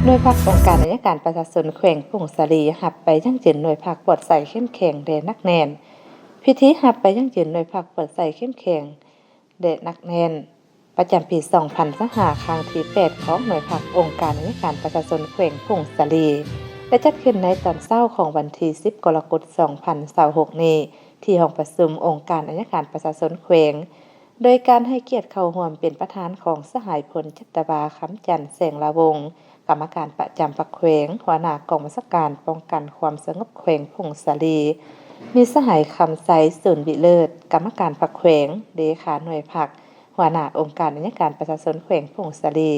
ໜ່ວຍພັກອົງການໄອຍະການປະຊາຊົນແຂວງຜົ້ງສາລີ ຮັບໄປຢັ້ງຢືນໜ່ວຍພັກປອດໃສເຂັ້ມແຂງ ແລະ ໜັກແໜ້ນ. ພິທີຮັບໄປຢັ້ງຢືນໜ່ວຍພັກປອດໃສເຂັ້ມແຂງ ແລະ ໜັກແໜ້ນ ປະຈຳປີສອງພັນຊາວຫ້າ ຄັ້ງທີແປດ ຂອງໜ່ວຍພັກອົງການໄອຍະການປະຊາຊົນແຂວງຜົ້ງສາລີ ໄດ້ຈັດຂຶ້ນໃນຕອນເຊົ້າຂອງວັນທີສິບ ກໍລະກົດ ສອງພັນຊາວຫົກນີ້ ທີ່ຫ້ອງປະຊຸມອົງການໄອຍະການປະຊາຊົນແຂວງ ໂດຍການໃຫ້ກຽດເຂົ້າຮ່ວມເປັນປະທານຂອງສະຫາຍ ພົນຈັດຕະວາ ຄຳຈັນ ແສງລາວົງ ກຳມະການປະຈຳພັກແຂວງ, ຫົວໜ້າກອງບັນຊາການປ້ອງກັນຄວາມສະຫງົບແຂວງຜົ້ງສາລີ, ມີສະຫາຍ ຄຳໄຊ ສູນວິເລີດ ກຳມະການພັກແຂວງ, ເລຂາໜ່ວຍພັກ, ຫົວໜ້າອົງການໄອຍະການປະຊາຊົນແຂວງຜົ້ງສາລີ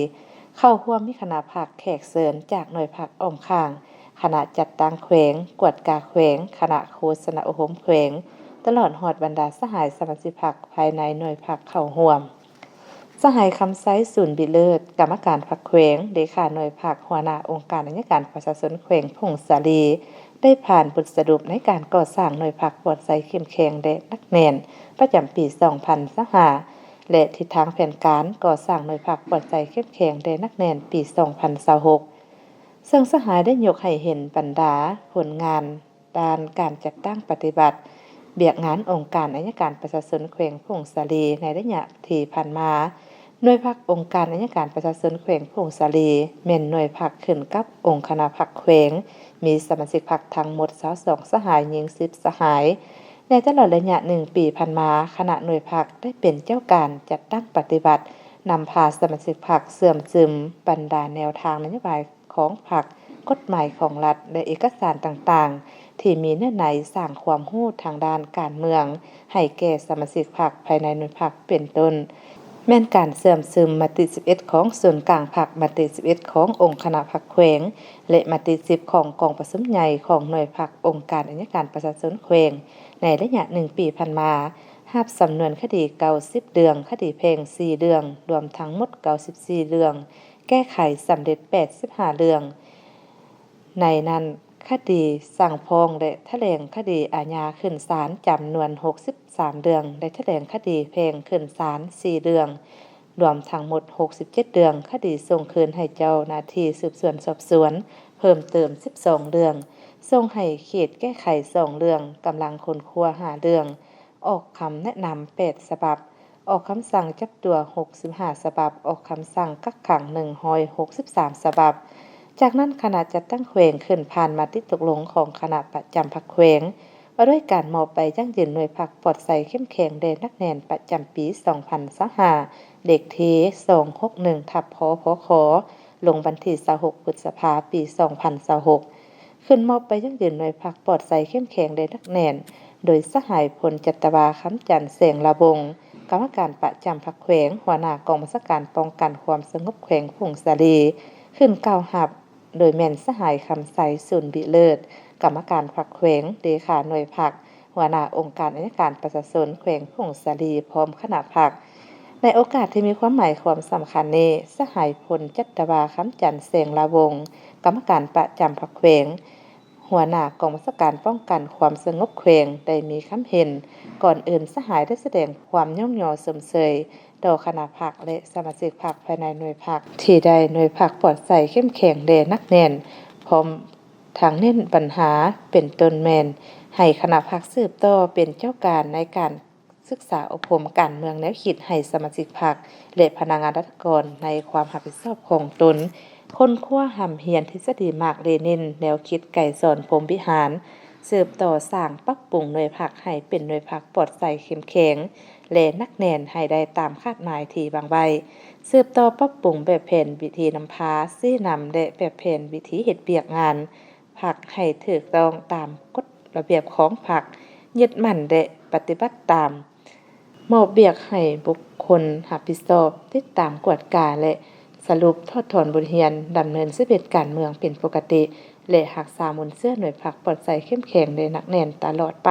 ເຂົ້າຮ່ວມມີຄະນະພັກ, ແຂກເຊີນຈາກໜ່ວຍພັກອ້ອມຂ້າງ, ຄະນະຈັດຕັ້ງແຂວງ, ກວດກາແຂວງ, ຄະນະໂຄສະນາອົບຮົມແຂວງ, ຕະຫຼອດຮອດບັນດາສະຫາຍສະມາຊິກພັກພາຍໃນໜ່ວຍພັກເຂົ້າຮ່ວມ. ສະຫາຍ ຄຳໄຊ ສູນວິເລີດ ກຳມະການພັກແຂວງ, ເລຂາໜ່ວຍພັກ, ຫົວໜ້າອົງການໄອຍະການປະຊາຊົນແຂວງຜົ້ງສາລີ ໄດ້ຜ່ານບົດສະຫຼຸບໃນການກໍ່ສ້າງໜ່ວຍພັກປອດໃສເຂັ້ມແຂງ ແລະ ໜັກແໜ້ນ ປະຈຳປີສອງພັນຊາວຫ້າ ແລະ ທິດທາງແຜນການກໍ່ສ້າງໜ່ວຍພັກປອດໃສເຂັ້ມແຂງ ແລະ ໜັກແໜ້ນ ປີສອງພັນຊາວຫົກ ເຊິ່ງສະຫາຍໄດ້ຍົກໃຫ້ເຫັນບັນດາຜົນງານ ດ້ານການຈັດຕັ້ງປະຕິບັດວຽກງານອົງການໄອຍະການປະຊາຊົນແຂວງຜົ້ງສາລີໃນໄລຍະທີ່ຜ່ານມາ. ໜ່ວຍພັກອົງການໄອຍະການປະຊາຊົນແຂວງຜົ້ງສາລີ ແມ່ນໜ່ວຍພັກຂຶ້ນກັບອົງຄະນະພັກແຂວງ, ມີສະມາຊິກພັກທັງໝົດຊາວສອງສະຫາຍ, ຍິງສິບສະຫາຍ. ໃນຕະຫຼອດໄລຍະໜຶ່ງປີຜ່ານມາ, ຄະນະໜ່ວຍພັກໄດ້ເປັນເຈົ້າການຈັດຕັ້ງປະຕິບັດ, ນຳພາສະມາຊິກພັກເຊື່ອມຊຶມບັນດາແນວທາງນະໂຍບາຍ ຂອງພັກ, ກົດໝາຍຂອງລັດ ແລະ ເອກະສານຕ່າງໆ ທີ່ມີເນື້ອໃນສ້າງຄວາມຮູ້ທາງດ້ານການເມືອງໃຫ້ແກ່ສະມາຊິກພັກພາຍໃນໜ່ວຍພັກ ເປັນຕົ້ນ ແມ່ນການເຊື່ອມຊຶມມະຕິສິບເອັດຂອງສູນກາງພັກ, ມະຕິສິບເອັດຂອງອົງຄະນະພັກແຂວງ ແລະ ມະຕິສິບຂອງກອງປະຊຸມໃຫຍ່ຂອງໜ່ວຍພັກອົງການໄອຍະການປະຊາຊົນແຂວງ ໃນໄລຍະໜຶ່ງປີຜ່ານມາ, ຮັບສຳນວນຄະດີເກົ້າສິບເລື່ອງ, ຄະດີແພ່ງສີ່ເລື່ອງ, ລວມທັງໝົດເກົ້າສິບສີ່ເລື່ອງ, ແກ້ໄຂສຳເລັດແປດສິບຫ້າເລື່ອງ, ໃນນັ້ນຄະດີສັ່ງຟ້ອງ ແລະ ຖະແຫຼງຄະດີອາຍາຂຶ້ນສານຈຳນວນຫົກສິບສາມເລື່ອງ, ໄດ້ຖະແຫຼງຄະດີແພ່ງຂຶ້ນສານສີ່ເລື່ອງ, ລວມທັງໝົດຫົກສິບເຈັດເລື່ອງ, ຄະດີສົ່ງຄືນໃຫ້ເຈົ້າໜ້າທີ່ສືບສວນສອບສວນເພີ່ມເຕີມສິບສອງເລື່ອງ, ສົ່ງໃຫ້ເຂດແກ້ໄຂສອງເລື່ອງ, ກຳລັງຄົ້ນຄວ້າຫ້າເລື່ອງ, ອອກຄຳແນະນຳແປດສະບັບ, ອອກຄຳສັ່ງຈັບຕົວຫົກສິບຫ້າສະບັບ, ອອກຄຳສັ່ງກັກຂັງໜຶ່ງຮ້ອຍຫົກສິບສາມສະບັບ. ຈາກນັ້ນຄະນະຈັດຕັ້ງແຂວງຂຶ້ນຜ່ານມະຕິຕົກລົງຂອງຄະນະປະຈຳພັກແຂວງ ວ່າດ້ວຍການມອບໃບຢັ້ງຢືນໜ່ວຍພັກປອດໃສເຂັ້ມແຂງ ແລະ ໜັກແໜ້ນປະຈຳປີສອງພັນຊາວຫ້າ ເລກທີສອງຫົກໜຶ່ງ ທັບ ພພຄ ລົງວັນທີຊາວຫົກ ພຶດສະພາ ປີສອງພັນຊາວຫົກ. ຂຶ້ນມອບໃບຢັ້ງຢືນໜ່ວຍພັກປອດໃສເຂັ້ມແຂງ ແລະ ໜັກແໜ້ນ ໂດຍສະຫາຍ ພົນຈັດຕະວາ ຄຳຈັນ ແສງລາວົງ ກຳມະການປະຈຳພັກແຂວງ, ຫົວໜ້າກອງບັນຊາການປ້ອງກັນຄວາມສະຫງົບແຂວງຜົ້ງສາລີ ຂຶ້ນກ່າວຮັບ ໂດຍແມ່ນສະຫາຍ ຄຳໄຊ ສູນວິເລີດ ກຳມະການພັກແຂວງ, ເລຂາໜ່ວຍພັກ, ຫົວໜ້າອົງການໄອຍະການປະຊາຊົນແຂວງຜົ້ງສາລີ ພ້ອມຄະນະພັກ. ໃນໂອກາດທີ່ມີຄວາມໝາຍຄວາມສຳຄັນນີ້, ສະຫາຍ ພົນຈັດຕະວາ ຄຳຈັນ ແສງລາວົງ ກຳມະການປະຈຳພັກແຂວງ, ຫົວໜ້າກອງບັນຊາການປ້ອງກັນຄວາມສະຫງົບແຂວງ ໄດ້ມີຄຳເຫັນ. ກ່ອນອື່ນ, ສະຫາຍໄດ້ສະແດງຄວາມຍ້ອງຍໍຊົມເຊີຍຕໍ່ຄະນະພັກ ແລະ ສະມາຊິກພັກພາຍໃນໜ່ວຍພັກ ທີ່ໄດ້ໜ່ວຍພັກປອດໃສເຂັ້ມແຂງ ແລະ ໜັກແໜ້ນ, ພ້ອມທັງເນັ້ນບັນຫາເປັນຕົ້ນແມ່ນໃຫ້ຄະນະພັກສືບຕໍ່ເປັນເຈົ້າການໃນການ ສຶກສາອົບຮົມການເມືອງແນວຄິດໃຫ້ສະມາຊິກພັກ ແລະ ພະນັກງານລັດຖະກອນໃນຄວາມຮັບຜິດຊອບຂອງຕົນ, ຄົ້ນຄວ້າຮ່ຳຮຽນທິດສະດີມາກເລນິນ, ແນວຄິດໄກສອນ ພົມວິຫານ, ສືບຕໍ່ສ້າງປັບປຸງໜ່ວຍພັກໃຫ້ເປັນໜ່ວຍພັກປອດໃສເຂັ້ມແຂງ ແລະ ໜັກແໜ້ນໃຫ້ໄດ້ຕາມຄາດໝາຍທີ່ວາງໄວ້, ສືບຕໍ່ປັບປຸງແບບແຜນວິທີນຳພາ, ຊີ້ນຳ ແລະ ແບບແຜນວິທີເຮັດວຽກງານ ພັກໃຫ້ຖືກຕ້ອງຕາມກົດລະບຽບຂອງພັກ, ຍຶດໝັ້ນ ແລະ ປະຕິບັດຕາມ, ມອບວຽກໃຫ້ບຸກຄົນຮັບຜິດຊອບ, ຕິດຕາມກວດກາ ແລະ ສະຫຼຸບຖອດຖອນບົດຮຽນ, ດຳເນີນຊີວິດການເມືອງເປັນປົກກະຕິ ແລະ ຮັກສາມູນເຊື້ອໜ່ວຍພັກປອດໃສເຂັ້ມແຂງ ແລະ ໜັກແໜ້ນຕະຫຼອດໄປ.